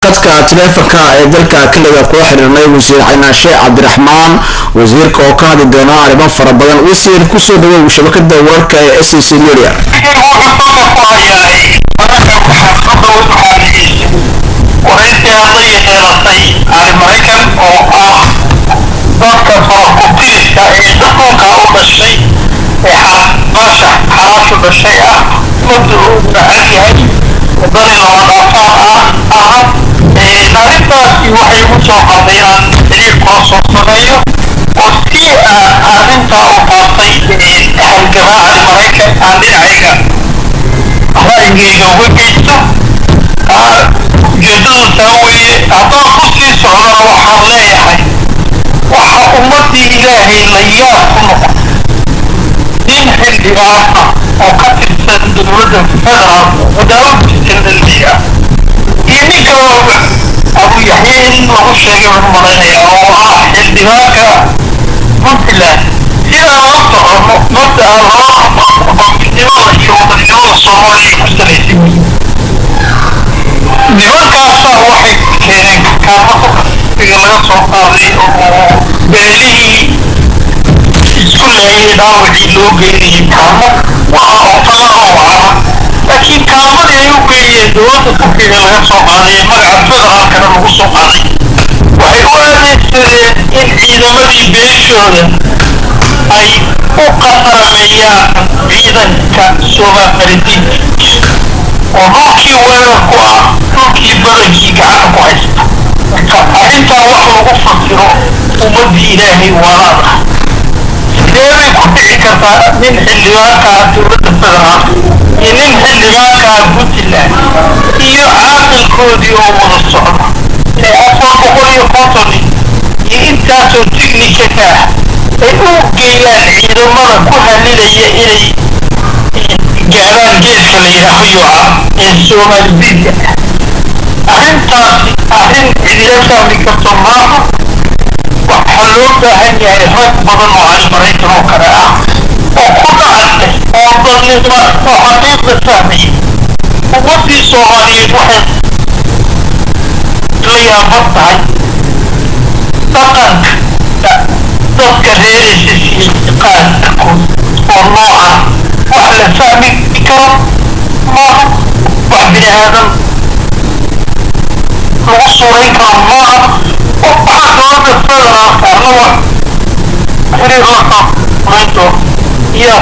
Khadka taleefanka ee dalka Kanada kula xiriirnay wasiir Caynaashe Cabdiraxmaan, wasiirka oo ka hadli doona arrimo fara badan. Wasiir, kusoo dhawow shabakada wararka ee SCC Media. Waraysi aad la yeelatay Ali Maraykan oo ah dadka faraku-tiriska ee dhulka u dhashay ee xabaasha xalaashu dhashay ah, ummadda uu jecel yahay, wadani lama dhaafaan ah aha. Arrintaasi waxay igu soo qaaday inaan xiriir kula soo sameeyo oo si aan arrintaa u taabtay halgamaa Ali Maraykan aan dhinacayga ra'yigayga uga geysto. Ujeedadu taa weeye. Haddaan ku sii socdana, waxaan leeyahay waxa ummadii Ilaahay la yaab ku noqon nin xildhibaan ah oo ka tirsan dowladda federaalka wadaawadiisa ah iyo nin kaloo Abu Yaxye in lagu sheegay baan u malaynayaa oo ah xildhibaanka Puntland. Sidaan la socono, mabda'a laba qofnimada iyo wadanimada Soomaaliya ku salaysan yihiin, nimankaasaa waxay keeneen kaalmo Turkiga laga soo qaaday oo beelihii isku laayay dhaawacii loo geynayay kaalmo waa oo talaabo wacana, laakiin kaalmadii ay u geeyeen dowladda Turkiga laga soo qaaday ee magaca federaalkana lagu soo qaaday waxay u adeegsadeen in ciidamadii beeshooda ay u qasarameeyaan ciidanka Soomaalidiinka oo dhulkii weerar ku ah, dhulkii badankii gacanta ku haysta. Marka arrintaa wax lagu fasiro ummadii Ilaahay waalaad ah, sidee bay ku dhici kartaa nin xildhibaankaa dowladda federaalka iyo nin xildhibaankaa Puntland iyo caaqilkoodii oo wada socda inay 450 iyo intaasoo tignika ah ay u geeyaan ciidamada ku halilaya inay gaaraan geedka la yidhaaho Yuuca ee Soomaalidiinka ah? Arrintaasi arrin cidila fahmi karto maaha. Waxaa loo baahan yahay rag badan oo Cali Maraykan oo kale ah oo ku dhacad leh oo dadnimo oo xaqiiqda fahmaya. Ummadii Soomaaliyeed waxay la yaaban tahay dhaqanka dadka reeraysa siiyey qaarkood oo nooca wax la fahmi karo maaha, wax bini aadam lagu suurayn karo maaha. Waxaa dowladda federaalka annaga xiriir la samayn doono iyo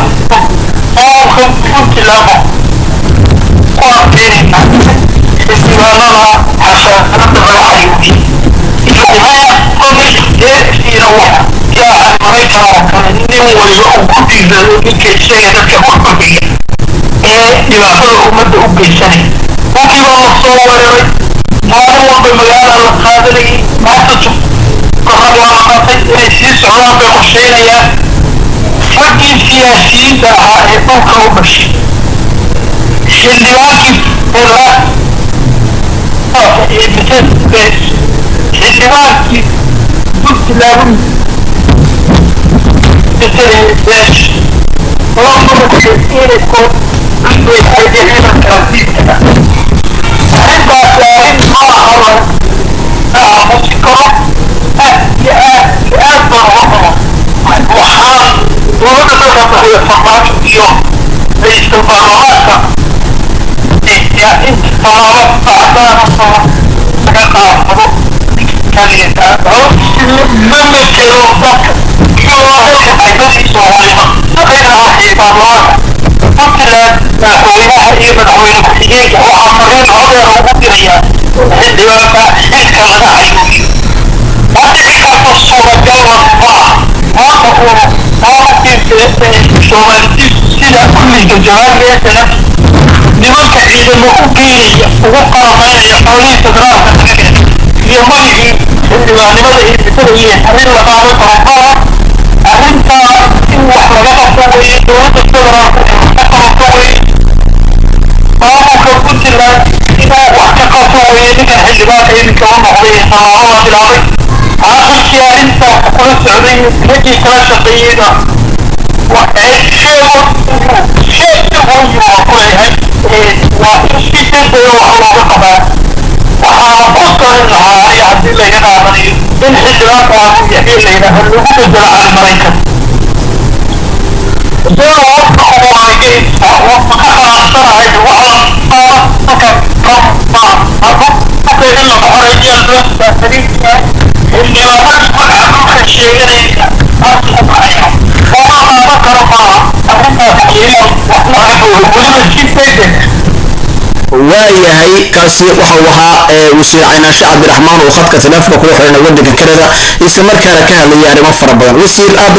maamulka Puntland ku adkeynayna xildhibaanada xasaanada laga xayuubiyo deersiina yaa Maraykan oo kale nin waliba uu ku dhiirado ninka isaga dadka ku xogaya ee dhibaatada ummadda u geysanaya. Dhulkii baa la soo weeraray, maalin walba magaalada la qaadanayay, maanta korad waa la qaatay, inay sii socdaan bay qorsheynayaan. Raggii siyaasiyiinta ahaa ee dhulka u dhashay, xildhibaankii federaalka ee xildhibaankii Puntland beesha arrintaasi arrin maaha la aamusi karo. Aad iyo aad iyo aad baan uga xumo. Waxaan dowladda dalka bixiyo Farmaajo iyo ra-iisul baarlamaanka in tallaabo bacdaana laga qaado. Ma matelo dadka Soomaaliya baarlamaanka Puntland, madaxweynaha iyo madaxweyne ku-xigeenka waxaa fariin codeer ugu dirayaa xildhibaanka xilka laga xayuubiyo. Ma dhici karto, suuragalna maaha. Maanta uu maamulkii Soomaalidiin sida kulliga jawaabgeesana nimanka ciidamo u geynaya, ugu qarameynaya xoolihii federaalka laga keenay iyo magacii xildhibaannimada ay bixinayeen, arrin la qaadan karo maaha. Arrintaa in wax laga qabto weeye, dowladda federaalka in wax ka qabato weeye, maamulka Puntland inuu wax ka qabto weeye ninkan xildhibaanka iminka u noqday ee tallaabada bilaabay. Caaqilkii arrintaa kula socday, raggii kala shaqeeyeyna sheego sheego ku leeyahay waa in si degdega wax looga qabaa. Waxaana ku Xildhibaanka Abu Yaxya la yidhaaho lagu bedelo Cali Maraykan. Waayahay, kaasi waxau ahaa wasiir Caynaashe Cabdiraxmaan oo khadka taleefonka kula xiranay wadanka Canada, isla markaana ka hadlayay arrimo fara badan. Wasiir aad